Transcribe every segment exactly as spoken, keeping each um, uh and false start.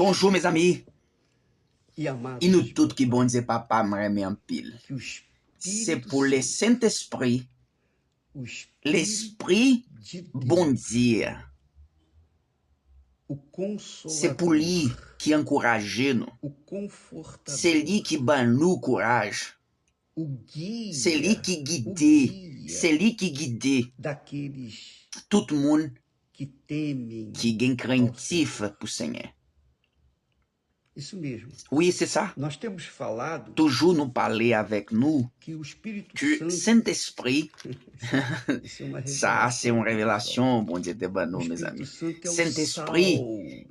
Bonjou, mezanmi. E nou tout ki Bondye Papa m renmen anpil. Se pou le Sentespri, Lespri Bondye. Se pou li ki ankouraje nou. Se li ki ban nou kouraj. Se li ki gide. Se li ki gide tout moun ki gen krentif pou Senyè. Wi, se sa. Toujou nou pale avèk nou ke Sentespri, sa a se yon revelasyon Bondye te ban nou, mezanmi. Sentespri,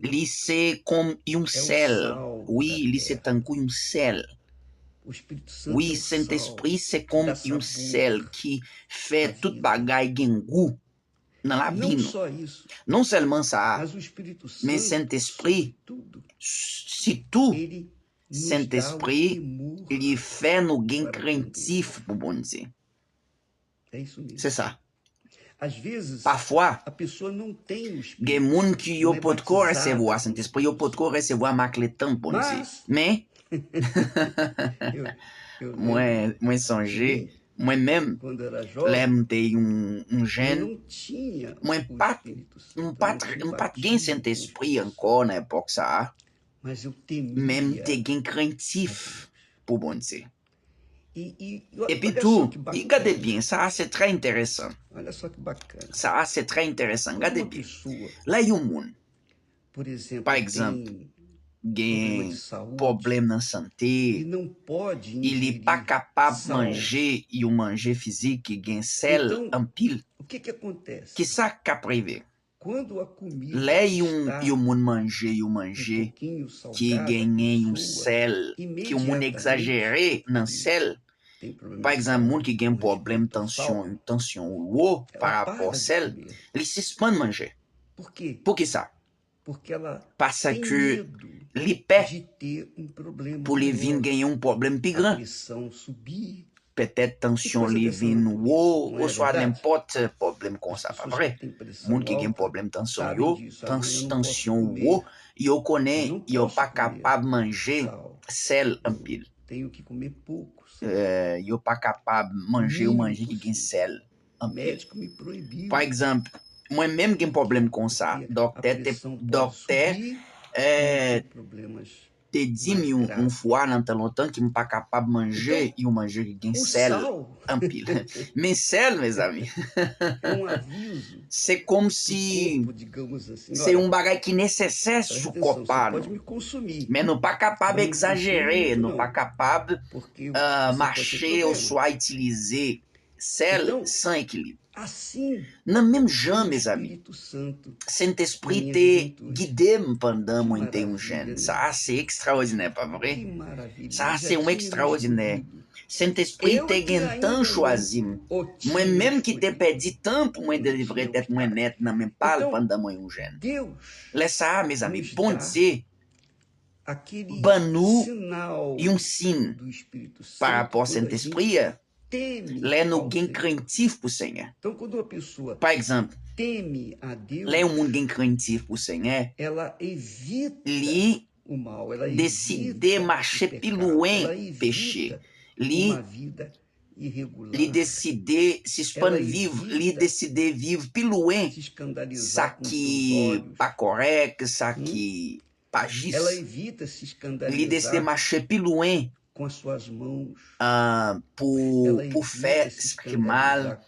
li se kòm yon sèl. Wi, li se tankou yon sèl. Wi, Sentespri se kòm yon sèl ki fè tout bagay gen gou nan lavi nou. Non sèlman sa, men Sentespri, sitou, Sentespri, li fè nou gen krentif pou Bondye. Se sa. Pafwa, gen moun ki yo potko resevwa Sentespri, yo potko resevwa makletan Bondye. Men, mwen, mwen sonje, mwen menm, lè m te yon, yon jèn, mwen pa t, m pa t, m pa t gen Sentespri ankò nan epòk sa a, men m te gen krentif pou Bondye. Epi tou, gade byen, sa a se trè enteresan. Sa a se trè enteresan. Gade byen. Lè yon moun, pa egzanp, gen pwoblèm nan sante, e li pa kapab manje yon manje fizik ki gen sèl anpil, kisa k ap rive? Lè yon, yon moun manje yon manje ki genyen yon sèl, ki yon moun egzajere nan sèl, pa egzanp, moun ki gen pwoblèm tansyon, tansyon wo pa rapò sèl, li sispann manje. Poukisa? Paske li pè pou li vin genyen yon pwoblèm pi gran. Petèt tansyon li vin wo, oswa nenpòt pwoblèm konsa, pa vre? Moun ki gen pwoblèm tansyon yo, tans-, tansyon wo, yo konnen yo pa kapab manje sèl anpil. Eh, yo pa kapab manje yon manje ki gen sèl anpil. Pa egzanp, mwen menm gen pwoblèm konsa. Dòktè te, dòktè, eh, te di m yon, yon fwa nan tan lontan ke m pa kapab manje yon manje ki gen sèl anpil. Men sèl, mezanmi, se kòmsi se yon bagay ki nesesè sou kò pa nou. Men nou pa kapab egzajere, nou pa kapab, eh, mache oswa itilize sèl san ekilib. Nan menm jan, mezanmi, Sentespri te gide m pandan mwen te yon jèn. Sa a se ekstraòdinè, pa vre? Sa a se yon ekstraòdinè. Sentespri te gen tan chwazi m. Mwen menm ki te pèdi tan pou mwen delivre tèt mwen nèt nan men pa l pandan mwen yon jèn. Lè sa a, mezanmi, Bondye ban nou yon siy pa rapò Sentespri a, lè nou gen krentif pou Senyè. Pa egzanp, lè yon moun gen krentif pou Senyè, li deside mache pi lwen peche. Li, li deside sispann viv, li deside viv pi lwen sa ki pa kòrèk, sa ki pa jis. Li deside mache pi lwen, ah, pou, pou fè sa ki mal.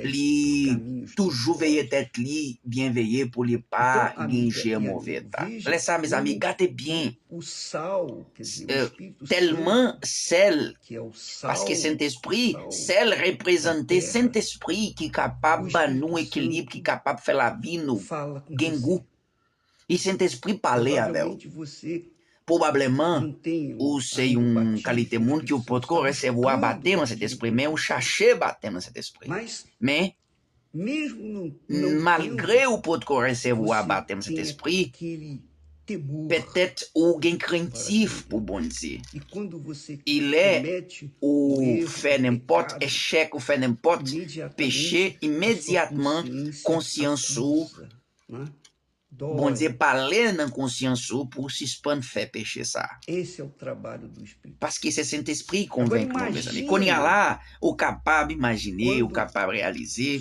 Li toujou veye tèt li byen veye pou li pa gen je move ta. Lè sa, mezanmi, gade byen. Eh, tèlman sèl, paske Sentespri, sèl reprezante Sentespri ki kapab ban nou ekilib, ki kapab fè lavi nou gen gou. E Sentespri pale avè w. Pwobableman, ou se yon kalite moun ki w potko resevwa batèm nan Sentespri, men ou chache batèm nan Sentespri. Men, malgre ou potko resevwa batèm Sentespri, petèt ou gen krentif pou Bondye. E lè ou fè nenpòt echèk, ou fè nenpòt peche, imedyatman konsyans ou Bondye pale nan konsyans ou pou w sispann fè peche sa. Paske se Sentespri ki konvenk nou, mezanmi. Kounye a la, ou kapab imajine, ou kapab reyalize.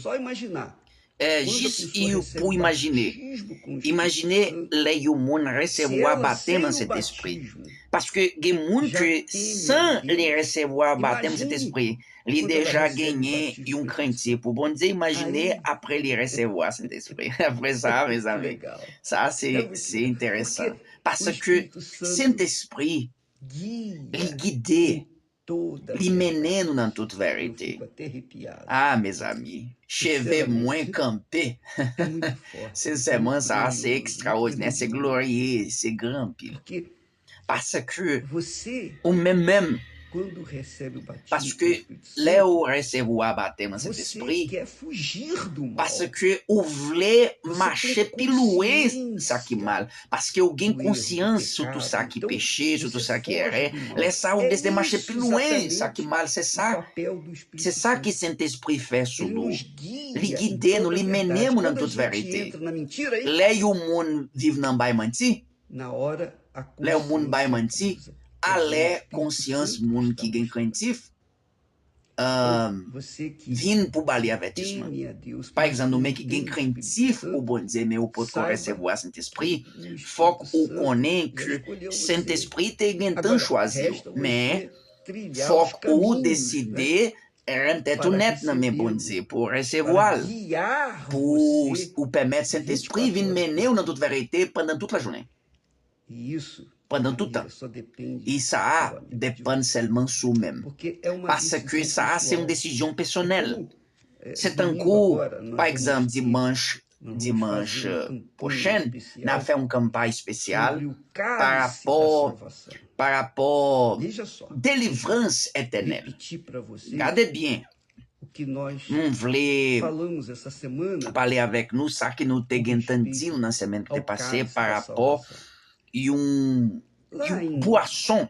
Jis pou imajine. Imajine lè yon moun resevwa batèm nan Sentespri. Paske gen moun ke san li resevwa batèm Sentespri, li deja genyen yon krentif pou Bondye. Imajine apre li resevwa Sentespri. Apre sa, mezanmi, sa se se enteresan. Paske Sentespri, li gide, li mennen nou nan tout verite. Ah, mezanmi, cheve mwen kanpe. Sensèman, sa se ekstraòdinè, se glorye, se gran anpil. Paske ou menm menm, paske lè ou resevwa batèm nan Sentespri, paske ou vle mache pi lwen sa ki mal, paske ou gen konsyans sou tout sa ki peche, sou tout sa ki erè. Lè sa ou deside mache pi lwen sa ki mal, se sa, se sa ki Sentespri fè sou nou. Li gide nou, li mennen nou nan tout verite. Lè yon moun viv nan bay manti, lè yon moun bay manti, alè konsyans moun ki gen krentif vin pou ba li avètisman. Pa egzanp, nou menm ki gen krentif pou Bondye, men ou potko resevwa Sentespri, fòk ou konnen ke Sentespri te gentan chwazi w, men fòk ou deside rann tèt ou nèt nan men Bondye pou w resevwa l, pou ou pèmèt Sentespri vin mennen w nan tout verite pandan tout lajounen, pandan tout tan. E sa a depann sèlman sou ou menm. Paske sa a se yon desizyon pèsonèl. Se tankou, pa egzanp, dimanch, dimanch pwochen, n ap fè yon kanpay espesyal pa rapò, pa rapò delivrans etènèl. Gade byen, m vle pale avèk nou sa ke nou te gentan di nou nan semèn ki te pase pa rapò yon, yon bwason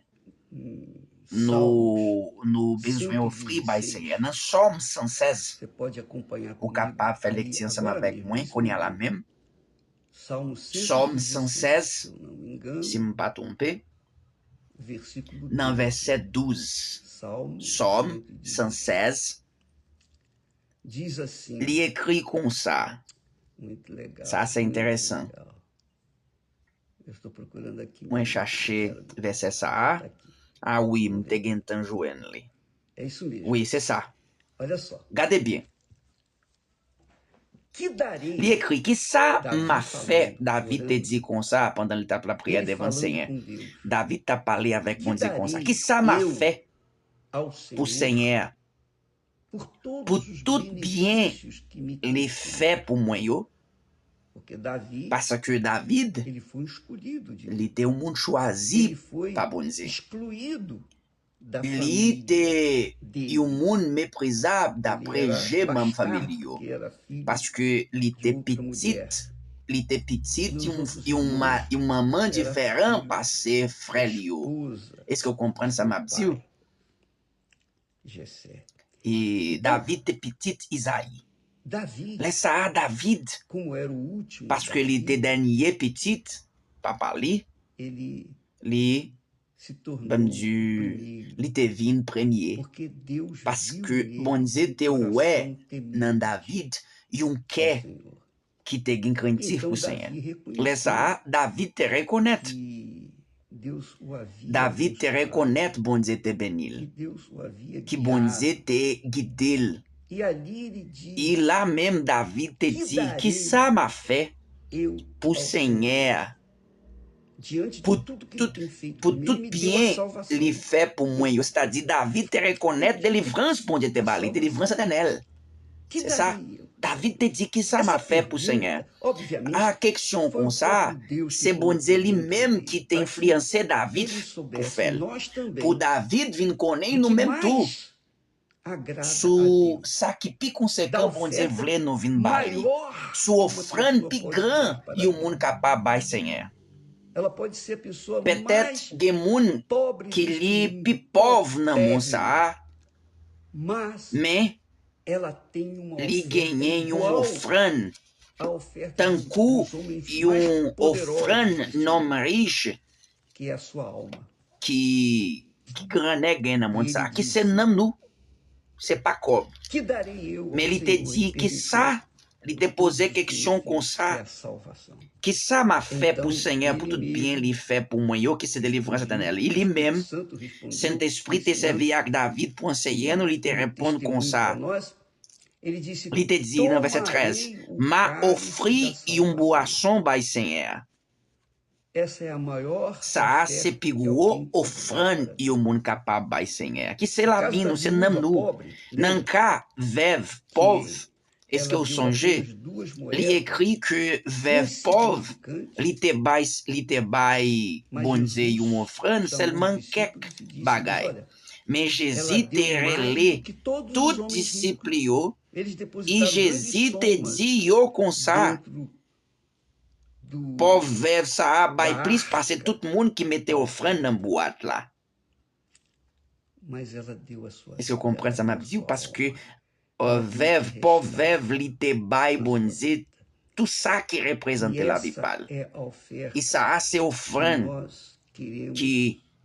nou, nou bezwen ofri bay Senyè. Nan Sòm san sèz, ou kapab fè lekti ansanm avèk mwen kounye a la menm. Sòm san sèz, si m pa twonpe, nan vèsè douz. Sòm san sèz, li ekri konsa. Sa se enteresan. Mwen chache vèsè sa a. A wi, m te gentan jwenn li. Wi, se sa. Gade byen. Li ekri, "Kisa m a fè?" David te di konsa pandan li t ap lapriyè devan Senyè. David t ap pale avèk Bondye konsa, "Kisa m a fè pou Senyè a?" Pou tout byen li fè pou mwen yo, paske David, li te yon moun chwazi pa Bondye. Li te yon moun meprizab dapre je manm fanmi li yo, paske li te pitit, li te pitit yon, yon, ma- yon manman diferan pase frè li yo. Èske w konprann sa m ap di w? E David te pitit Izayi. Lè sa a, David, paske li te dènye pitit papa li, li, ban m di, li te vin premye. Paske Bondye te wè nan David yon kè ki te gen krentif pou Senyè. Lè sa a, David te rekonèt. David te rekonèt Bondye te beni l, ki Bondye te gide l. E la menm David te di, "Kisa m a fè pou Senyè a?" Pou tout, pou tout byen li fè pou mwen yo. Sètadi, David te rekonèt delivrans Bondye te ba li, delivrans etènèl. Se sa. David te di, "Kisa m a fè pou Senyè a?" A, keksyon konsa, se Bondye li menm ki te enfliyanse David pou fè l. Pou David vin konnen nou menm tou sou sa ki pi konsekan Bondye vle nou vin ba li, sou ofrann pi gran yon moun kapab bay Senyè a. Petèt gen moun ki li pi pòv nan mond sa a, men li genyen yon ofrann tankou yon ofrann nonm rich ki, ki grannèg gen nan mond sa a, ki se nanm nou, se pa kòb. Men li te di, kisa, li te poze keksyon konsa, kisa m a fè pou Senyè, pou tout byen li fè pou mwen yo, ki se delivrans etènèl? Li menm, Sentespri te sèvi ak David pou anseye nou, li te reponn konsa. Li te di nan vèsè trèz, "M a ofri yon bwason bay Senyè a." Sa a se pi gwo ofrann yon moun kapab bay Senyè a, ki se lavi nou, se nanm nou. Nan ka vèv pòv, èske w sonje? Li ekri ke vèv pòv, li te bay, li te bay Bondye yon ofrann sèlman kèk bagay. Men Jezi te rele tout disip li yo, e Jezi te di yo konsa, "Pòv vèv sa a bay plis pase tout moun ki mete ofrann nan bwat la." Èske w konprann sa m ap di w? Paske, euh, vèv, pòv vèv, li te bay Bondye tou sa ki reprezante lavi pa l. E sa a se ofrann ki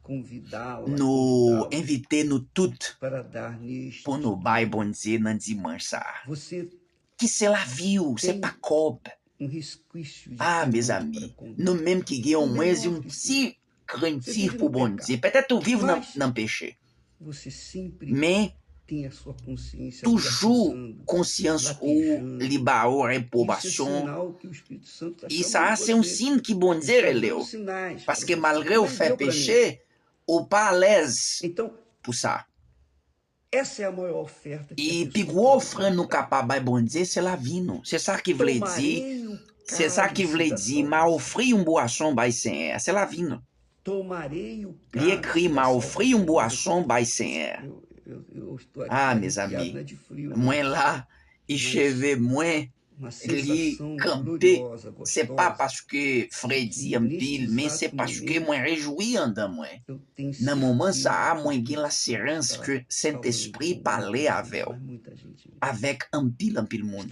nou envite nou tout pou nou bay Bondye nan dimanch sa a. Ki se lavi w, se pa kòb. Ah, mezanmi, nou menm ki gen omwen yon ti krentif pou Bondye. Petèt ou viv nan, nan peche. Men, toujou konsyans ou li ba ou repwobasyon. E sa a se yon siy ki Bondye rele w. Paske malgre w fè peche, ou pa alèz pou sa. E pi gwo ofrann nou kapab bay Bondye, se lavi nou. Se sa ki vle di, se sa ki vle di, "M a ofri yon bwason bay Senyè a." Se lavi nou. Li ekri, "M a ofri yon bwason bay Senyè a." Ah, mezanmi, mwen la, e cheve mwen li kanpe. Se pa paske fredi anpil, men se paske mwen rejwi anndan mwen. Nan moman sa a, mwen gen lasirans ke Sentespri pale avè w, avèk anpil, anpil moun.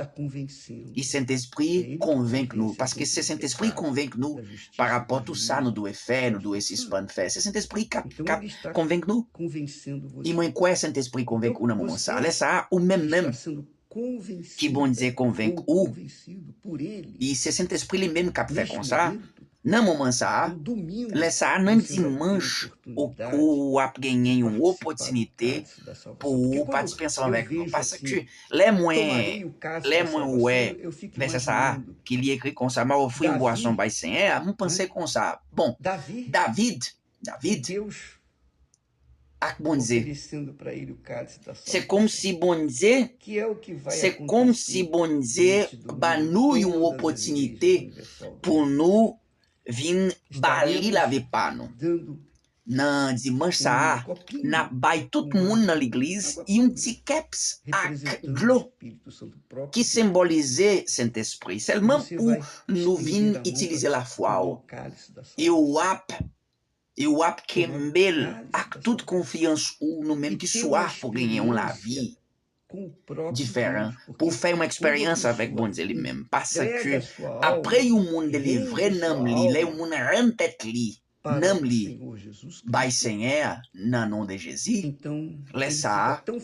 E Sentespri konvenk nou, paske se Sentespri konvenk nou pa rapò tou sa nou dwe fè, nou dwe sispann fè. Se Sentespri k ap, k ap konvenk nou. E mwen kwè Sentespri konvenk ou nan moman sa a. Lè sa a, ou menm menm, ki Bondye konvenk ou, e se Sentespri li menm k ap fè konsa. Nan moman sa a, lè sa a, nan dimanch, ou, ou ap genyen yon opòtinite pou ou patisipe ansanm avèk nou. Paske lè mwen, lè mwen wè vèsè sa a, ki li ekri konsa, "M a ofri yon bwason bay Senyè a," m panse konsa, bon, David, David ak Bondye. Se kòmsi Bondye, se kòmsi Bondye ba nou yon opòtinite pou nou vin ba li lavi pa nou. Nan dimanch sa a, n ap bay tout moun nan legliz yon ti kèps ak dlo ki senbolize Sentespri. Sèlman pou nou vin itilize lafwa w. E w ap e w ap kenbe l ak tout konfyans ou, nou menm ki swaf pou genyen yon lavi diferan, pou w fè yon eksperyans avèk Bondye li menm. Paske apre yon moun delivre nanm li, lè yon moun rann tèt li, nanm li bay Senyè a nan non de Jezi, lè sa a,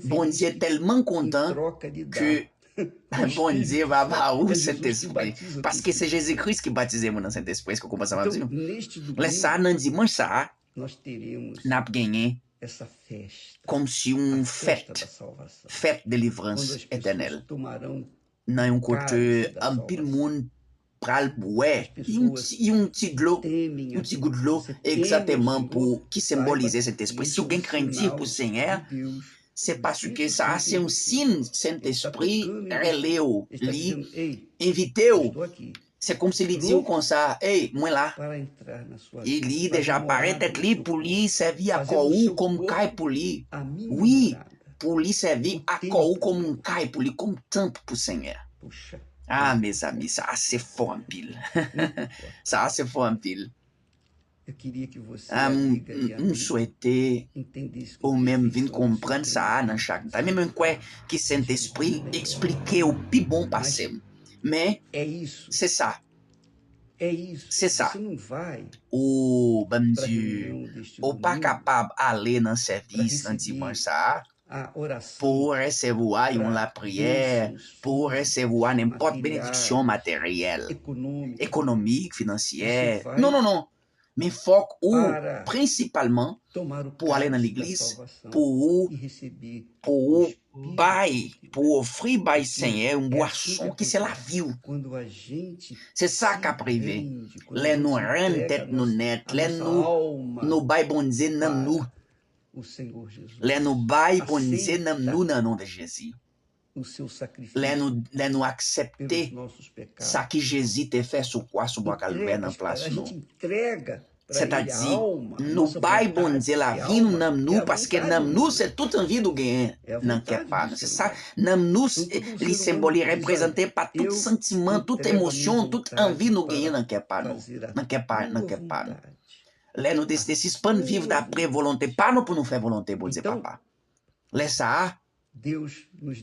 Bondye tèlman kontan ke Bondye va ba ou Sentespri. Paske se Jezi Kris ki batize moun nan Sentespri. Èske w konprann sa m ap di w? Lè sa a, nan dimanch sa a, n ap genyen kòmsi yon fèt, fèt delivrans etènèl. Nan yon kote anpil moun pral bwè yon ti, yon ti dlo, yon ti gout dlo, egzakteman pou ki senbolize Sentespri. Si w gen krentif pou Senyè a, se paske sa a se yon siy Sentespri rele w, li envite w. Se kòmsi li di w konsa, "Ey, mwen la." E li deja pare tèt li pou li sèvi ak kò ou kòm kay pou li. Wi, pou li sèvi ak kò ou kòm yon kay pou li, kòm tanp pou Senyè a. Ah, mezanmi, sa a se fò anpil. Sa a se fò anpil. Ah, m, m, m swete ou menm vin konprann sa a nan chak detay. Men mwen kwè ke Sentespri eksplike w pi bon pase m. Men, se sa. Se sa. Ou, ban m di, ou pa kapab ale nan sèvis nan dimanch sa a pou ou resevwa yon lapriyè, pou ou resevwa nenpòt benediksyon materyèl, ekonomik, finansyè. Non, non, non. Men fòk ou, prensipalman, pou ale nan legliz, pou ou, pou ou bay, pou ou ofri bay Senyè yon bwason ki se lavi w. Se sa k ap rive lè nou rann tèt nou nèt, lè nou, nou bay Bondye nanm nou. Lè nou bay Bondye nanm nou nan non de Jezi. Lè nou, lè nou aksepte sa ki Jezi te fè sou kwa, sou bwa Kalvè nan plas nou. Sètadi, nou bay Bondye lavi nou, nanm nou, paske nanm nou se tout anvi nou genyen nan kè pa nou. Se sa, nanm nou, li senbòl, li reprezante pa tout santiman, tout emosyon, tout anvi nou genyen nan kè pa nou. Nan kè pa, nan kè pa nou. Lè nou deside sispann viv dapre volonte pa nou pou nou fè volonte Bondye Papa. Lè sa a,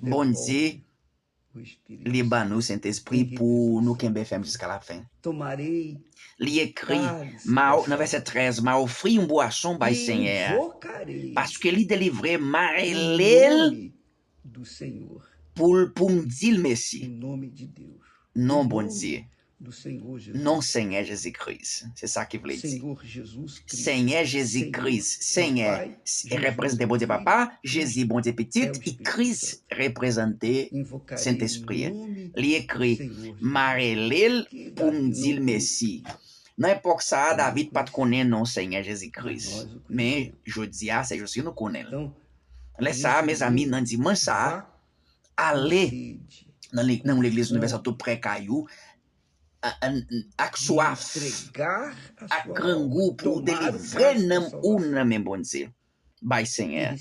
Bondye, li ban nou Sentespri pou nou kenbe fèm jiska lafen. Li ekri, nan vèsè trèz, "M a ofri yon bwason bay Senyè a, paske li delivre m, m a rele l pou, pou m di l mèsi." Non Bondye. Non Senyè Jezi Kris. Se sa ki vle di. Senyè Jezi Kris. Senyè, e reprezante Bondye Papa, Jezi Bondye Pitit, e Kris reprezante Sentespri. Li ekri, "M a rele l pou m di l mèsi." Nan epòk sa a, David pa t konnen non Senyè Jezi Kris. Men, jodi a, se jodi nou konnen l. Lè sa a, mezanmi, nan dimanch sa a, ale nan le-, nan yon legliz inivèsal tou prè kay ou, a-, a-, ak swaf, ak grangou pou w delivre nanm ou nan men Bondye. Bay Senyè,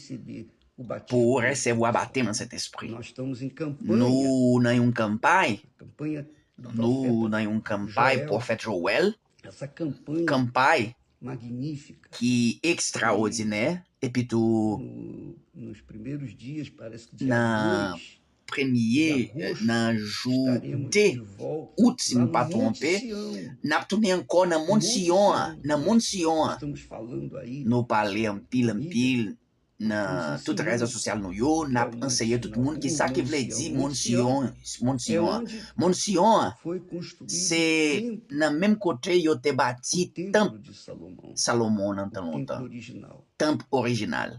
pou w resevwa batèm nan Sentespri. Nou nan yon kanpay, nou nan yon kanpay pwofèt Jowèl, kanpay ki ekstraòdinè, epi tou nan premye, nan jou de out, si m pa twonpe, n ap tounen ankò nan mòn Siyon an, nan mòn Siyon an. Nou pale anpil, anpil nan tout rezo sosyal nou yo, n ap anseye tout moun ki sa ki vle di mòn Siyon, mòn Siyon an. Mòn Siyon an, se nan menm kote yo te bati tanp Salomon nan tan lontan. Tanp orijinal.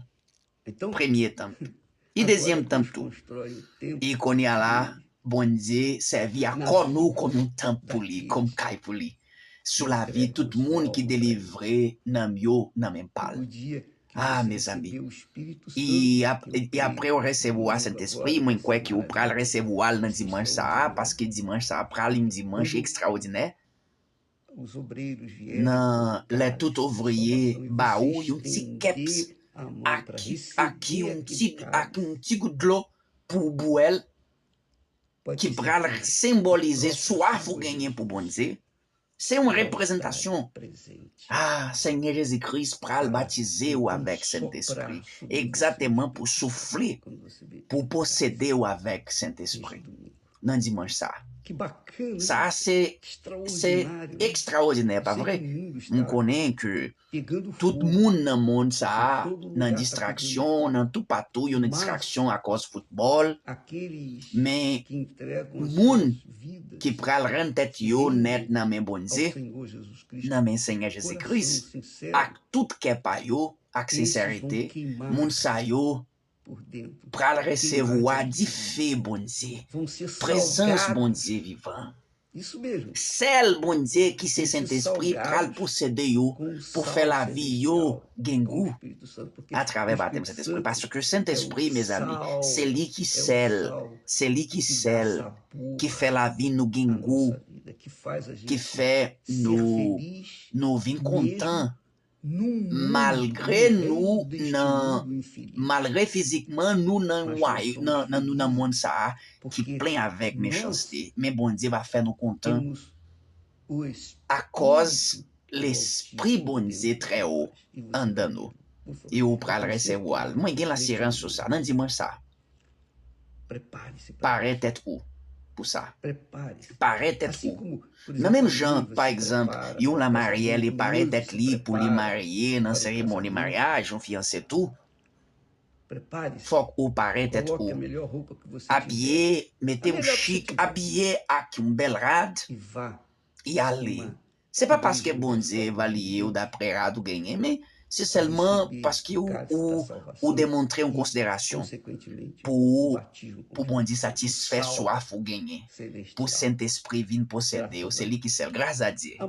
Premye tanp. E dezyèm tanp tou. E kounye a la, Bondye sèvi ak kò nou kòm yon tanp pou li, kòm kay pou li. Sou lavi tout moun ki delivre nanm yo nan men pa l. Ah, mezanmi. E ap-, e apre w resevwa Sentespri, mwen kwè ke w pral resevwa l nan dimanch sa a, paske dimanch sa a pral yon dimanch ekstraòdinè. Nan lè tout ouvriye ba ou yon ti kèps ak, ak yon ti, ak yon ti gout dlo pou w bwè l, ki pral senbolize swaf ou genyen pou Bondye. Se yon reprezantasyon. Ah, Senyè Jezi Kris pral batize w avèk Sentespri, egzakteman pou soufle, pou posede w avèk Sentespri nan dimanch sa. Sa se, se ekstraòdinè, pa vre? M konnen ke tout moun nan mond sa a, nan distraksyon, nan toupatou, yo nan distraksyon akòz foutbòl. Men, moun ki pral rann tèt yo nèt nan men Bondye, nan men Senyè Jezi Kris, ak tout kè pa yo, ak sensète, moun sa yo pral resevwa dife Bondye, prezans Bondye vivan. Sèl Bondye ki se Sentespri pral posede yo pou fè lavi yo gen gou atravè batèm Sentespri. Paske Sentespri, mezanmi, se li ki sèl, se li ki sèl ki fè lavi nou gen gou, ki fè nou, nou vin kontan. Malgre nou nan, malgre fizikman nou nan, nan, nan, nou nan mond sa a ki plen avèk mechanste, men Bondye va fè nou kontan akòz Lespri Bondye trè wo anndan nou. E ou pral resevwa l. Mwen gen lasirans sou sa nan dimanch sa. Pare tèt ou. pou sa. Pare tèt ou. Nan menm jan, pa egzanp, yon lamaryè li pare tèt li pou li marye nan seremoni maryaj, yon fiyanse tou. Fòk ou pare tèt ou. Abiye, mete w chik, abiye ak yon bèl rad, e ale. Se pa paske Bondye evalye w dapre rad ou genyen, men se sèlman paske ou, ou, ou demontre yon konsiderasyon pou, pou Bondye satisfè swaf ou genyen, pou Sentespri vin posede w. Se li ki sèl, gras a Dye.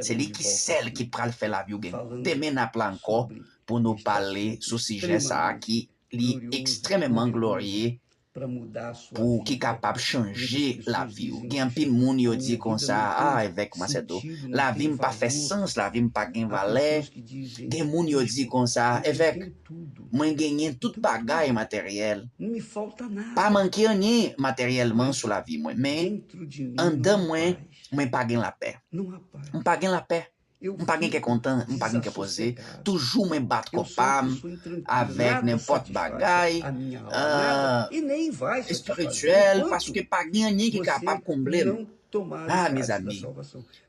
Se li ki sèl ki pral fè lavi w gen. Demen n ap la ankò pou nou pale sou sijè sa a ki li ekstrèmeman glorye pou ki kapab chanje lavi w. Gen anpil moun yo di konsa, ah, evèk Macedo, lavi m pa fè sans, lavi m pa gen valè. Gen moun yo di konsa, evèk, mwen genyen tout bagay materyèl. Pa manke anyen materyèlman sou lavi mwen, men anndan mwen, mwen pa gen lapè. M pa gen lapè. M pa gen kè kontan, m pa gen kè poze. Toujou mwen bat kò pa m avèk nenpòt bagay, ah, espirityèl, paske pa gen anyen ki kapab konble m. Ah, mezanmi.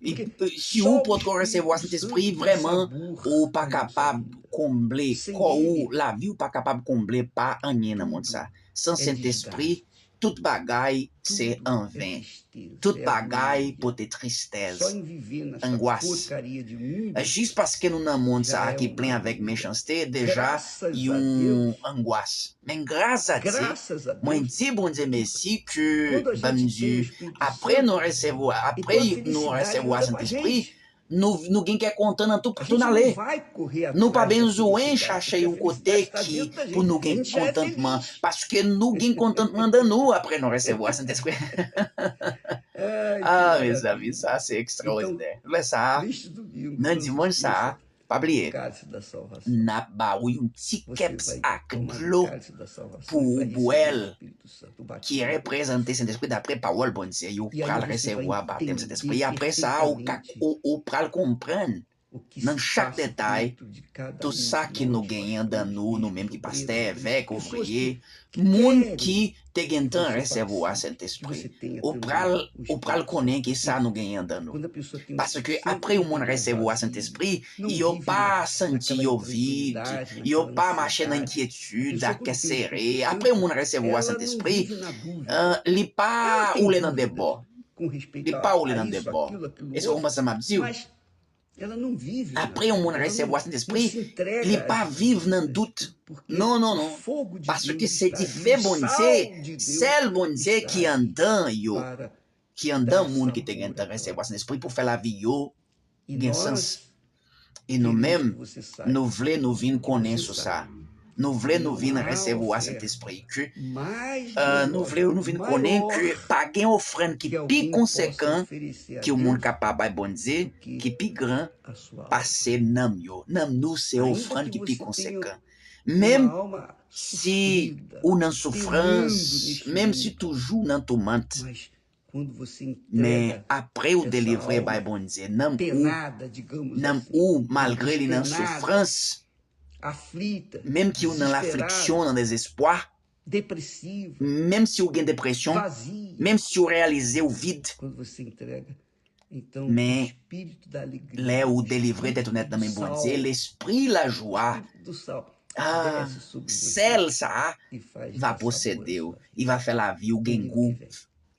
E, e, si ou potko resevwa Sentespri, vrèman, ou pa kapab konble kò ou, lavi w pa kapab konble pa anyen nan mond sa. San Sentespri, tout bagay se anven. Tout bagay pote tristès, angwas. Jis paske nou nan mond sa a ki plen avèk mechanste, deja yon angwas. Men gras a Dye, mwen di Bondye mèsi ke, ban m di, apre nou resevwa, apre nou resevwa Sentespri, nou, nou gen kè kontan nan tout, tout n ale. Nou pa bezwen chache yon kote ki pou nou gen kontantman, paske nou gen kontantman dan nou apre nou resevwa Sentespri. Ah, mezanmi, sa se ekstraòdinè. Lè sa a, nan dimanch sa a, pa bliye, n ap ba ou yon ti kèps ak dlo pou ou bwè l, ki reprezante Sentespri dapre pawòl Bondye. Ou pral resevwa batèm Sentespri. Apre sa, ou ka, ou, ou pral konprann nan chak detay tout sa ki nou genyen anndan nou, nou menm ki pastè, evèk, ouvriye, moun ki te gentan resevwa Sentespri. Ou pral, ou pral konnen ki sa nou genyen anndan nou. Paske apre yon moun resevwa Sentespri, yo pa santi yo vid, yo pa mache nan enkyetid, ak kè sere. Apre yon moun resevwa Sentespri, eh, li pa woule nan de bò. Li pa woule nan de bò. Èske w konprann sa m ap di w? Apre yon moun resevwa Sentespri, li pa viv nan dout. Non, non, non. Paske se dife Bondye, sèl Bondye ki anndan yo, ki anndan moun ki te gentan resevwa Sentespri pou fè lavi yo gen sans. E nou menm, nou vle nou vin konnen sou sa. Nou vle nou vin resevwa Sentespri. Ke, eh, nou vle nou vin konnen ke pa gen ofrann ki pi konsekan ke yon moun kapab bay Bondye, ki pi gran pase nanm yo. Nanm nou se ofrann ki pi konsekan. Menm si ou nan soufrans, menm si toujou nan toumant, men apre ou delivre bay Bondye, nanm ou, nanm ou, malgre li nan soufrans, menm ki ou nan lafliksyon, nan dezespwa, menm si ou gen depresyon, menm si ou reyalize ou vid, men lè ou delivre tèt ou nèt nan men Bondye, lespri lajwa, ah, sèl sa a va posede w. Li va fè lavi w gen gou,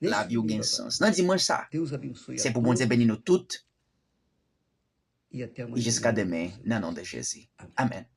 lavi w gen sans. Nan dimanch sa, se pou Bondye beni nou tout. E jiska demen, nan non de Jezi. Amèn.